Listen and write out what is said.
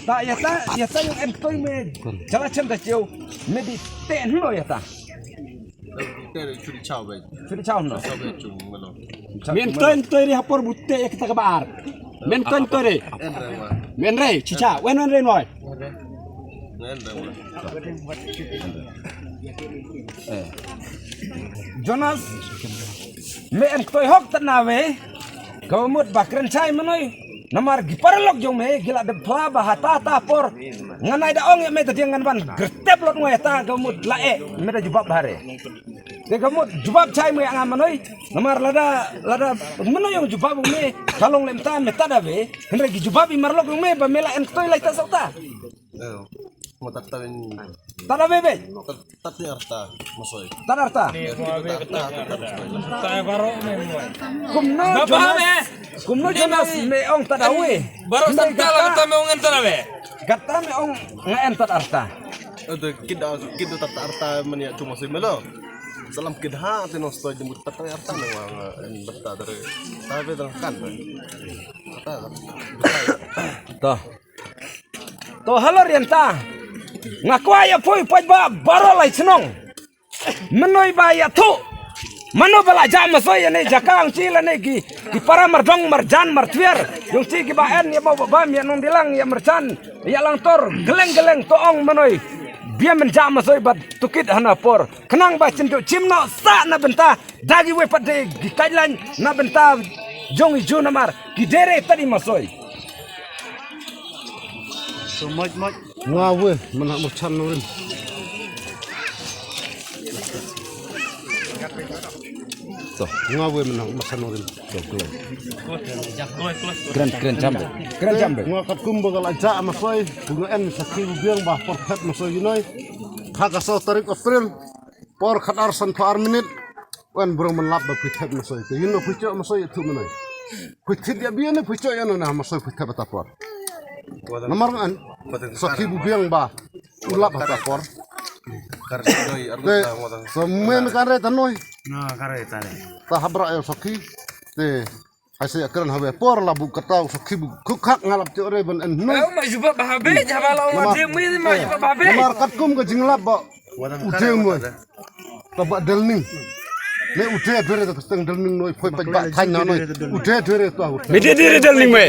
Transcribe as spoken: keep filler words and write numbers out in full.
Ta ya ta ya ta yung em toi me. Jala chem da chiu. Me di te no ya ta. Te de churi chao be. Churi chao no. Chao be chung ngalo. Men toi toi ri hapor butte ek ta ka bar. Men toi toi ri. En re wa. Men re chicha wen wen re noi. En re wa. Jonas, me en toi hok ta na we. Ka mut ba kren chai menoi. Namar gi paralok jong me gi la dep phla ba hata ta por. Ngan ai da ong ya me ta diang ngan ban gertep lot ngoi ta ka mut la e me da jubab hare. Te ka mut jubab chai me anga menoi. Namar lada lada menoi ong jubab me ka long lem ta me ta da be. Hendre gi jubab i marlok jong me ba me la en ktoi lai ta sauta. Mo tat ta in. Tada bebe. Tat tat ni arta masoi. Tada arta. Ni mo be tat tat. Ta baro me mo. Kumno Jonas? Kumno Jonas me ong tada we. Baro tat ta la ta me ong en tada we. Gata me ong nga en tat arta. Ada kida kida tat arta mania cuma soi melo. Salam kida ha ti no stoi jemput tat arta no nga en beta dari. Tapi dah kan. Kata. Toh. To halor ïa ta. Nga kwah ïa poi poi ba baroh lai chnong. Menoi ba ïa tu. Mano ba la ja masoi ïa ne jaka ang chi la ne ki ki para mardong marjan martwiar. Yung chi ki ba en ïa ba ba ïa nong dilang ïa merchan ïa lang tor geleng geleng to ong menoi. Bia men ja masoi ba tukit hana por. Kenang ba chin tu chim no sa na benta. Dagi wei pat de gi kailan na benta jong i ju namar ki dere tadi masoi. So moj moj. Nga we mena merchan nurin. To nga we mena merchan nurin. To klo. Kren kren jambe. Kren jambe. Nga kat kum bagal aja masoi. Bunga en sakhi biang ba perfect masoi ginoi. Kha ka so tarik April. Por khat ar san pha ar minit. Wen bro men lap ba phi thep masoi. Te yin no phi chok masoi thu menoi. Phi thit ya bian phi chok ya no na masoi phi thep ta por. Namar ngan. Sakhi bu biang ba. U lap ta por. Te so men kan re ta noi. Na kan re ta ne. Ta habra ya sakhi. Te Hai sa kren habe por la bu kata u sakhi bu khuk khak ngalap ti ore ban en noi. Au ma jubab habe jaba la ong je mui ma jubab habe. Namar kat kum ka jinglap ba u je mui. Ta ba del ning. Ne u je dere ta teng del ning noi phoi pa ba thain na noi. U je dere ta u. Me de dere del ning me.